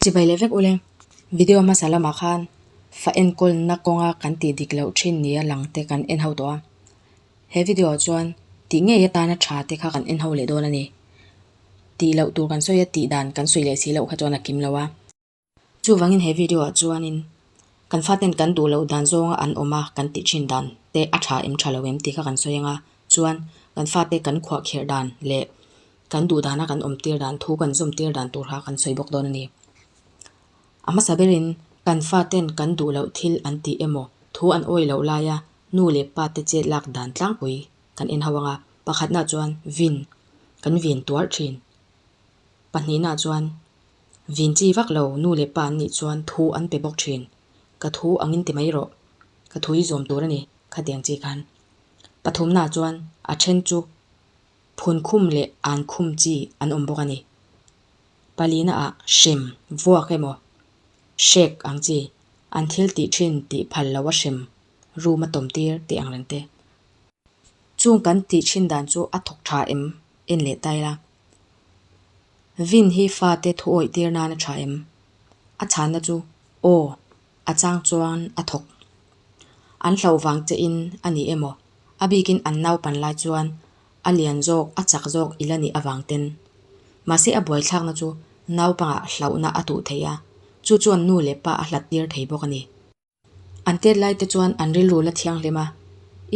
Chibai leh vek ule, video hmasa lamah khan fa enkawlna kawnga kan tih dik loh thin nia lang te kan en ho tawh a. He video ah chuan tih ngei atana tha te kha kan en ho leh dawn a ni. Tih loh tur kan sawi a, tih dan kan sawi leh si loh kha chuan a kim lo a. Chuvangin he video ah chuanin kan faten kan duh loh dan zawnga an awm a kan tih thin dan te a tha em tha lo em tih kha kan sawi ang a, chuan kan fate kan khuah kherh dan leh kan duh dana kan awm tir dan thu kan zawm tir dan tur kha kan sawi bawk dawn a ni. A hmasa berin kan faten kan duh loh thil an tih emaw thu an awih loh laia nu leh pa te chet lak dan tlangpui kan en ho ang a, pakhatna chuan vin kan vin tuar thin, pahnihna chuan Vin chi vak lo nu leh pa an nih chuan thu an pe bawk thin. Ka thu angin ti mai rawh. Ka thu i zawm tur a ni, khatiang chi khan. Pathumnaah chuan a then chu phunkhum leh ankhum chi an awm bawk a ni. Palinaah hrem, vuak emaw, hrek ang chi, an thil tih thin tih phal lo a hrem, room a tawm tir tih ang reng te. Chung kan tih thin dan chu a thawk tha em en leh ta ila. Vin hi fate thu awih tir nan a tha em? A chhanna chu, Aw, a chang chuan a thawk. An hlauh vang che in a ni emaw, a bikin an naupan lai chuan a lian zawk, a chak zawk i la nih avang ten. Mahse a buaithlakna chu naupangah hlauhna a tuh thei a, chu chuan nu leh pa a hlat tir thei bawk a ni. An tet lai te chuan an rilru la thianghlim a,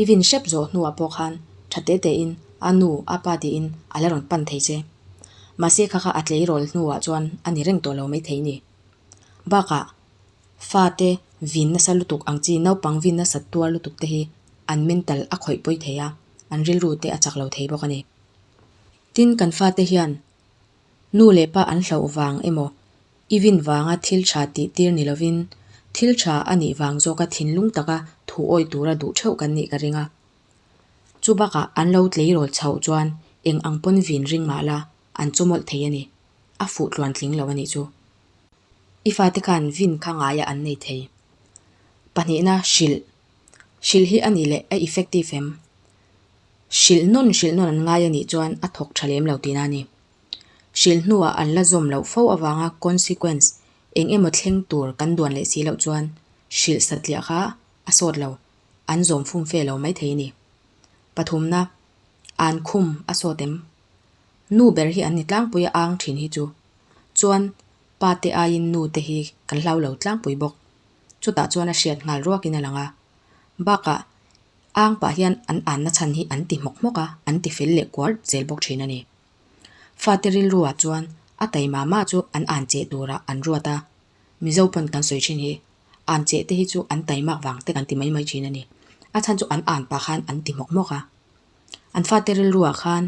i vin hrep zawh hnuah pawh khan tha te te in a nu, a pa tiin a la rawn pan thei che. Mahse kha kha a tleirawl hnuah chuan a ni reng tawh lo mai thei ni. Bakah fa te vin nasa lutuk ang chi naupang vin nasa tuar lutuk te hi an mental a khawih pawi thei a, an rilru te a chak lo thei bawk a ni. Tin kan fate hian nu leh pa an hlauh vang emaw I vin vanga thil tha tih tir ni lovin, thil tha a nih vang zawka thinlung taka thu awih tura duh theuh kan nih ka ring a. Chu bakah an lo tleirawl chhoh chuan eng ang pawn vin ring mah la, an chawmawlh thei a ni. A fuh tluan tling lo a nih chu. I fate khan vin kha ngaia an nei thei. Pahnihna, hrilh. Hrilh hi a nih leh a effective em? Hrilh nawn hrilh nawn an ngai a nih chuan a thawk tha lem lo tihna a ni. Hrilh hnuah an la zawm loh fo avanga consequence eng emaw thleng tur kan duan leh si loh chuan hrilh satliah kha a sawt lo, an zawm fum fe lo maithei a ni. Pathumna, An khum a sawt em? Nu ber hi an ni tlangpui a ang thin hi chu. Chuan pa te aiin nu te hi kan hlau lo tlangpui bawk. Chutah chuan a hriat nghal ruakin a lang a. Bakah ang pah hian an anna chhan hi an ti hmawk hmawk a, an ti fel leh kuar zel bawk thin a ni. Fate rilruah chuan a taima mah chu an an cheh turah an ruat a, Mizo pawn kan sawi thin hi an cheh te hi chu an taimak vang te kan ti mai mai thin a ni. A chhan chu an an pah khan an ti hmawk hmawk a. An fate rilruah khan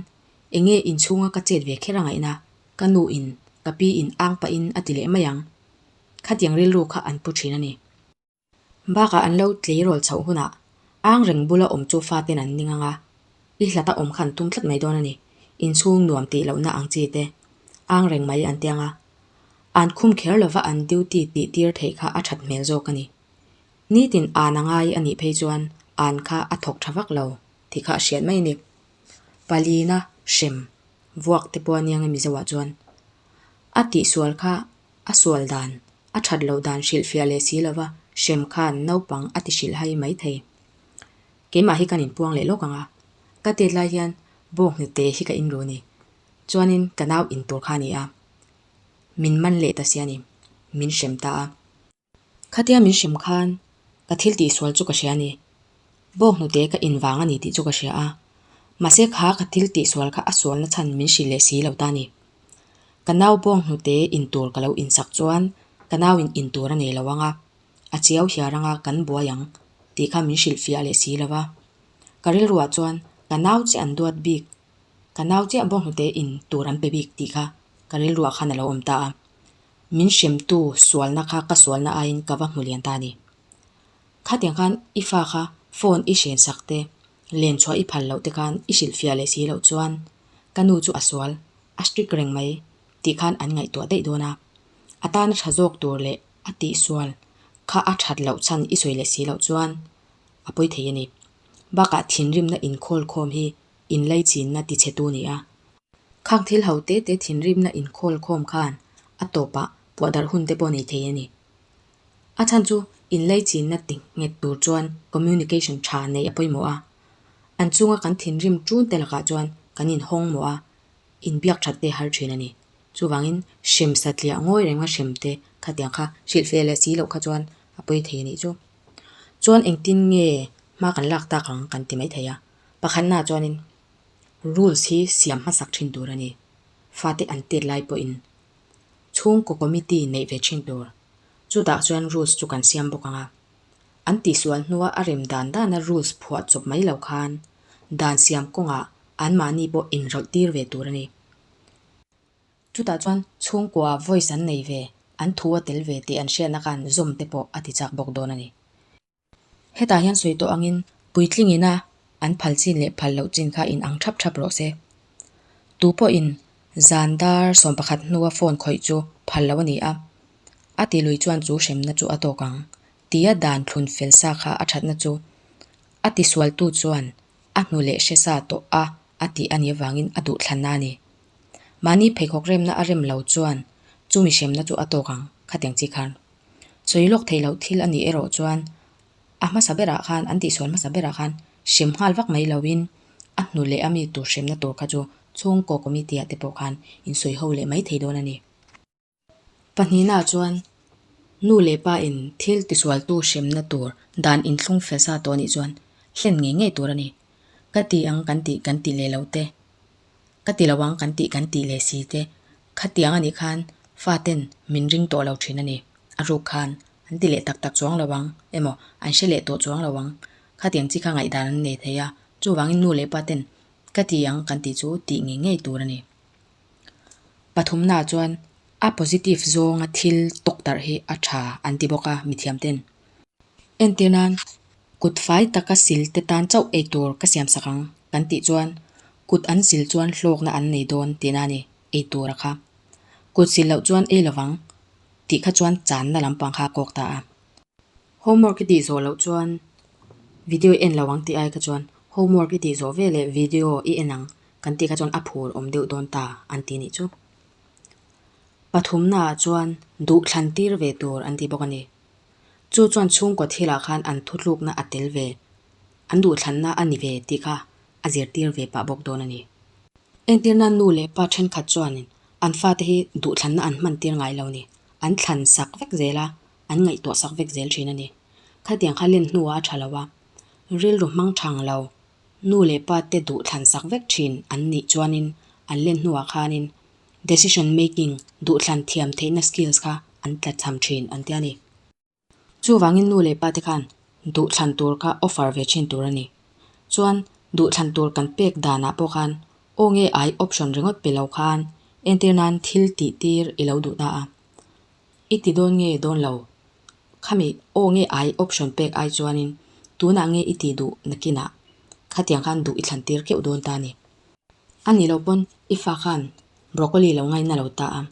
eng nge inchhunga ka chet ve kher a ngaihna, ka nu in, ka pi in ang pahin a ti leh mai ang. Khatiang rilru kha an pu thin a ni. Bakah an lo tleirawl chhoh hunah ang reng bula awm chu faten an ning ang a, i hlata awm kha an tum tlat mai dawn a ni. Inchhung nuam tih lohna ang chi te ang reng mai an tiang a, an khum kher lova an duty tih tir theih kha a that hmel zawk a ni. Nitin an a ngai a nih phei chuan an kha a thawk tha vak lo tih kha a hriat mai a ni. Palina hrem vuak te pawh a nia nge Mizoah chuan a tihsual kha A sual dan, a that loh dan hrilhfiah leh si lova hrem khan naupang a ti hrilh hai mai thei. Keimah hi kan inpuang leh lawk ang a, ka tet lai hian bawk hnute hi ka inru ni. Chuanin ka nau in tur kha a ni a, min man leh ta sia ni, min hrem ta a. Khatia min hrem khan ka thil tihsual chu ka hria a ni. Bawk hnute ka in vang a ni tih chu ka hria a, mahse kha ka thil tihsual kha a sualna chhan min hrilh leh si lo ta a ni. Ka nau bawng hnute in tur ka lo insak chuan ka nau in in tur a nei lo ang a, a chiau hiar anga kan buai ang tih kha min hrilh fiah leh si lo va. Ka rilruah chuan ka nau chiah an duat bik, ka nau chiah bawng hnute in tur an pe bik tih kha ka rilruah khan a lo awm ta a. Min hremtu sualna kha ka sualna aiin ka va hmu lian ta a ni. Khatiang khan i fa kha phone i hrensak te, len chhuah i phal loh te khan i hrilhfiah leh si loh chuan ka nu chu a sual, a strict reng mai tih khan an ngaihtuah daih dawn a. A tana tha zawk tur leh a tihsual kha a that loh chhan i sawi leh si loh chuan a pawi thei a ni. Bakah thinrimna inkhawl khawm hi inlaichinna tichhetu a ni a. Khang thil ho te te thinrimna inkhawl khawm khan a tawpah. puah darh hun te pawh nei thei a ni. A chhan chu inlaichinna ti nghet tur chuan communication tha neih a pawimawh a. An chunga kan thinrim ṭun te lakah chuan kan inhawng mawh a, inbiak that te har thin a ni. Chuvangin hrem satliah ngawi renga hrem te khatiang kha hrilhfeh leh si loh kha chuan a pawi thei a nih chu. Chuan engtin nge hma kan lak tak ang kan ti mai thei a. Pakhatnaah chuanin rules hi siam hmasak thin tur a ni. Fate an tet lai pawhin chhungkaw committee neih ve thin tur. Chutah chuan rules chu kan siam bawk ang a. An tihsual hnua a rem dan dana rules phuah chawp mai lo khan dan siam kawngah anmahni pawh inrawlh tir ve tur a ni. Chutah chuan chhungkua voice an nei ve, an thu a tel ve tih an hriatna khan zawm te pawh a ti chak bawk dawn a ni. Hetah hian sawi tawh angin puitling ina an phal chin leh phal loh chin kha inang thap thap rawh se. Tu pawhin zan dar 11 hnua phone khawih chu phal loh a ni a, a ti lui chuan chu hremna chu a tawk ang tia dan thlun fel sa kha a thatna chu a tisualtu chuan a hnu leh hre sa tawh a a tih a nih avangin a duhthlanna a ni. Mahni pheikhawk remna a rem lo chuan chumi hremna chu a tawk ang khatiang chi khan. Sawi lawk theih loh thil a nih erawh chuan a hmasa berah khan an tihsual hmasa berah khan hrem nghal vak mai loin a hnu leh a mi tur hremna tur kha chu chhungkaw committee ah te pawh khan insawi ho leh mai thei dawn a ni. Pahnihnaah chuan nu leh pa in thil tisualtu hremna tur dan inthlung fel sa tawh a nih chuan hlen ngei ngei tur a ni. Ka ti ang kan tih kan tih leh lo te, ka ti lo ang kan tih kan tih leh si te, khatiang a nih khan faten min ring tawh lo thin a ni. A ruk khan an ti leh tak tak chuang lo ang emaw an hre leh tawh chuang lo ang. Khatiang chi kha ngaihdan an nei thei a, chuvangin nu leh paten ka ti ang kan tih chu tih ngei ngei tur a ni. Pathumnaah chuan a positive zawnga thil tawktarh hi a tha an ti bawk a mithiam ten. Entir nan kut fai taka sil te tan chauh ei tur ka siam sak ang kan tih chuan kut an sil chuan hlawkna an nei dawn tihna a ni ei tura kha. Kut sil loh chuan ei lovang tih kha chuan channa lampang kha a kawk ta a. Homework i tih zawh loh chuan video i en lo ang tih ai kha chuan homework i tih zawh veleh video i en ang kan tih kha chuan a phur awm deuh dawn ta an ti nih chu. Pathumnaah chuan duh thlan tir ve tur an ti bawk a ni. Chu chuan chhungkaw thilah khan an thutlukna a tel ve, an duhthlanna a ni ve tih kha a zirtir ve pah bawk dawn a ni. Entirna nu leh pa thenkhat chuanin an fate hi duhthlanna an hman tir ngai lo ni, an thlan sak vek zel a, an ngaihtuah sak vek zel thin a ni. Khatiang kha len hnuah a tha lo a, rilru hmang thang lo nu leh pa te duhthlan sak vek thin an nih chuanin an len hnuah khanin decision making, duhthlan thiam theihna skills kha an tlachham thin an ti a ni. Chuvangin nu leh pa te khan duhthlan tur kha offer ve thin tur a ni. Chuan duhthlan tur kan pek danah pawh khan aw nge ai option ringawt pe lo khan entir nan thil tih tir i lo duh ta a. I ti dawn nge dawn lo? Khami aw nge ai option pek ai chuanin tunah nge i tih duh nakinah khatiang khan duh i thlan tir keuh dawn ta a ni. A nih loh pawn i fa khan broccoli lo ngaina lo ta a.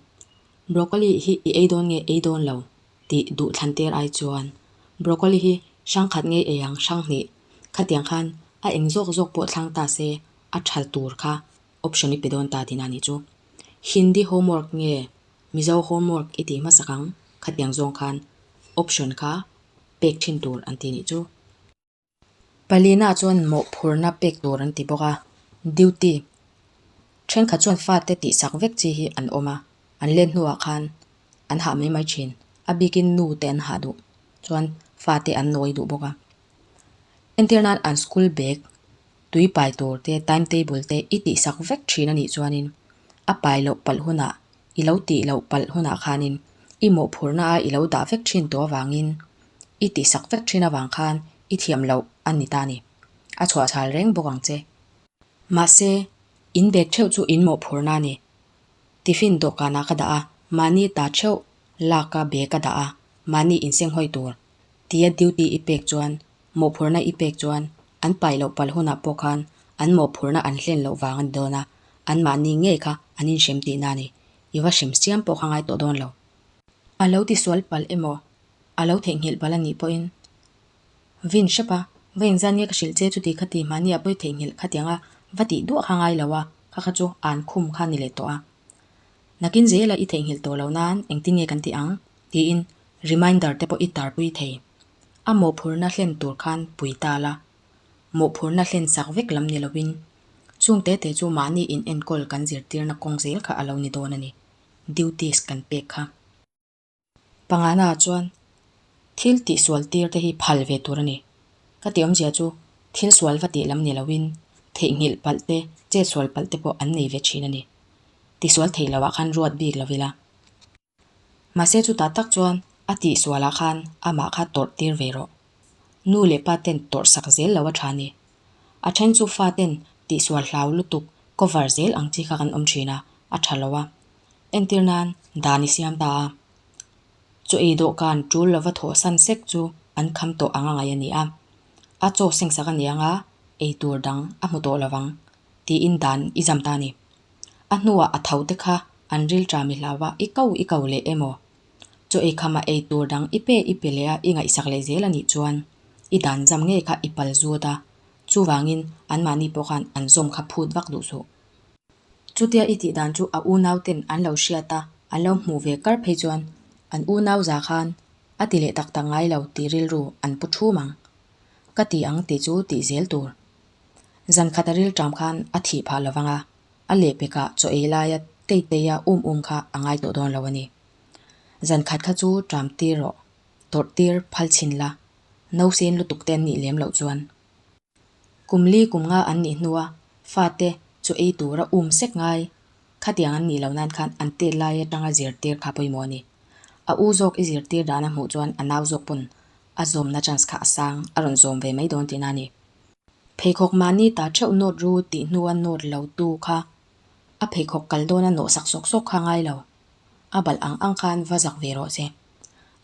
Broccoli hi i ei dawn nge ei dawn lo tih duh thlan tir ai chuan broccoli hi hrang khat nge ei ang hrang hnih khatiang khan a eng zawk zawk pawh thlang ta se a tha tur kha option i pe dawn ta tihna a nih chu. Hindi homework nge Mizo homework i tih hmasak ang khatiang zawng khan option kha pek thin tur an ti nih chu. Palina chuan mawhphurhna pek tur an ti bawk a, duty thenkhat chuan fate tihsak vek chi hi an awm a, an let hnuah khan an hah mai mai thin. A bikin nu te an hah duh chuan fate an nawi duh bawk a. Entir nan an school bag tui pai tur te timetable te i tihsak vek thin a nih chuanin a pai loh palh hunah i lo tih loh palh hunah khanin i mawhphurhna a i lo dah vek thin tawh avangin i tihsak vek thin avang khan i thiam loh a ni ta a ni. A chhuahchhal reng bawk ang che. Mahse, in bag theuh chu in mawhphurhna a ni. Tiffin dawhkanah ka dah a, mahni ta theuh lak a bag a dah a, mahni insenghawi tur tia duty i pek chuan mawhphurhna i pek chuan an pai loh palh hunah pawh khan an mawhphurhna an hlen loh vang a ni dawn a, anmahni ngei kha an inhrem tihna a ni. I va hrem siam pawh kha ngai tawh dawn lo. A lo tisual palh emaw, a lo theihnghilh palh a nih pawhin vin hrep a, va inzan nge ka hrilh che chuti kha ti mahni a pawi theihnghilh khatiang a va tih duah kha ngai lo a, kha kha chu an khum kha a ni leh tawh a. Nakin zela i theihnghilh tawh loh nan engtin nge kan tih ang? tiin reminder te pawh i tarpui thei. A mawhphurhna hlen tur khan pui ta la. Mawhphurhna hlen sak vek lam ni lovin chung te te chu mahni in enkawl kan zirtirna kawng zel kha a lo ni dawn a ni. Duties kan pek kha. Pangana ah chuan thil tihsual tir te hi phal ve tur a ni. Ka tih awmzia chu thil sual va tih lam ni lovin theihnghilh palh te, chetsual palh te pawh an nei ve thin a ni. Tisual theih loh ah khan ruat bik lo ila. Mahse chutah tak chuan a tihsual ah khan amah kha tawrh tir ve rawh. Nu leh pa ten tawrh sak zel lo a tha ni. A then chu fa ten tihsual hlau lutuk cover zel ang chi kha kan awm thin a, a tha lo a. Entir nan dan i siam ta a. Chaw ei dawhkan tul lova thawh san sek chu an kham tawh ang a ngaih a ni a. A chaw sengsak a ni ang a, ei tur dang a hmu tawh lovang tiin dan i zam ta a ni. A hnuah a tho te kha an rilṭam i hlau a, i ko i ko leh emaw? Chaw ei khama ei tur dang i pe i pe leh a, i ngaihsak leh zel a nih chuan i dan zam ngei kha i pal zut a, chuvangin anmahni pawh khan an zawm kha phut vak duh suh. Chutia i tih dan chu a unau ten an lo hriat a, an lo hmuh ve kar phei chuan an unau za khan a ti leh tak tak ngai lo tih rilru an pu thum ang. Ka ti ang tih chu tih zel tur. Zan khat a rilṭam khan a thih phah lo vang a, a lehpekah chaw ei laia tei teia um um kha a ngai tawh dawn lo a ni. Zan khat kha chu ṭam tir rawh, tawrh tir phal chhin la, no sen lutuk te an nih lem loh chuan. Kum li kum nga an nih hnua fate chaw ei tura um sek ngai khatiang an nih loh nan khan an tet lai atanga zirtir kha pawimawh a ni. A u zawk i zirtir dan a hmuh chuan a nau zawk pawn a zawmna chance kha a sang, a rawn zawm ve mai dawn tihna a ni. Pheikhawk mahni ta theuh nawt ru tih hnua nawt lo tu kha a pheikhawk kal dawna nawh sak sawk sawk kha ngai lo. A balh ang ang khan va zak ve rawh se.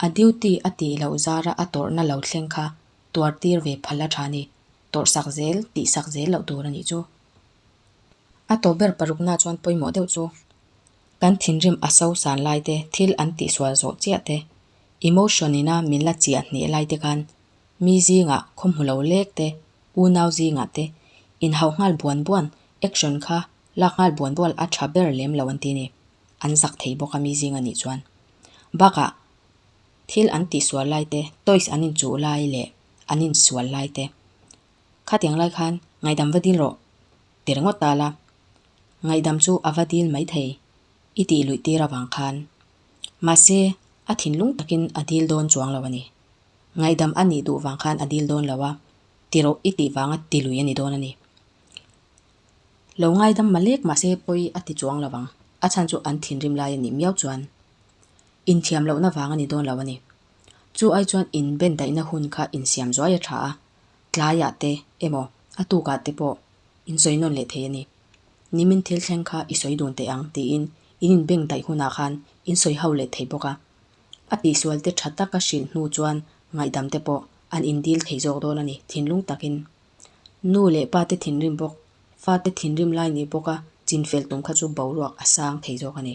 A duty a tih loh zara a tawrhna lo thleng kha tuar tir ve phal a tha ni. Tawrh sak zel, tih sak zel loh tur a nih chu. A tawp ber parukna chuan pawimawh deuh chu kan thinrim a so san lai te, thil an tihsual zawh chiah te, emotion ina min la chiah hneh lai te khan Mi zingah khaw hmu lo lek te, unau zingah te, inhauh nghal buan buan, action kha lak nghal buan bual a tha ber lem lo an ti ni. An zak thei bawk a mi zing a nih chuan. Bakah thil an tihsual lai te, toys an inchuh lai leh an insual lai te, khatiang lai khan ngaihdam va dil rawh ti ringawt ta la, ngaihdam chu a va dil maithei i tih luih tir avang khan. Mahse, a thinlung takin a dil dawn chuang lo a ni. Ngaihdam a nih duh vang khan a dil dawn lo a, ti rawh i tih vanga ti lui a ni dawn a ni. Lo ngaidam malek mahse pawi a ti chuang lo vang, a chhan chu an thinrim lai a nih miau chuan inthiam lohna vang a ni dawn lo a ni. Chu ai chuan inben daihna hun kha insiam zuai a tha a, tlaiah te emaw a tukah te pawh insawi nawn leh thei a ni. Nimin thil thleng kha i sawi dun teh ang tiin in inbeng daih hunah khan insawi ho leh thei bawk a. A tihsual te tha taka hrilh hnu chuan ngaihdam te pawh an indil thei zawk dawn a ni, thinlung takin. Nu leh pa te thinrim bawk, fa te thinrim lai ni bawka chinfel tum kha chu boruak a sang thei zawk a ni.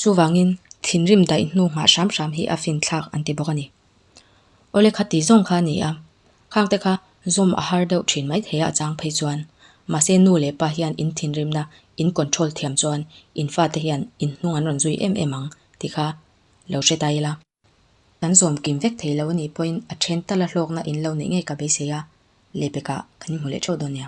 Chuvangin thinrim daih hnu nghah hram hram hi a finthlak an ti bawk a ni. Awle kha ti zawng kha a ni a, khang te kha zawm a har deuh thin mai thei a a chang phei chuan. Mahse nu leh pa hian in thinrimna in control thiam chuan in fate hian in hnung an rawn zui em em ang ti kha lo hre ta ila. Kan zawm kim vek thei lo a nih pawhin a then tala hlawkna in lo neih ngei ka beisei a, lehpekah kan inhmu leh theuh dawn nia.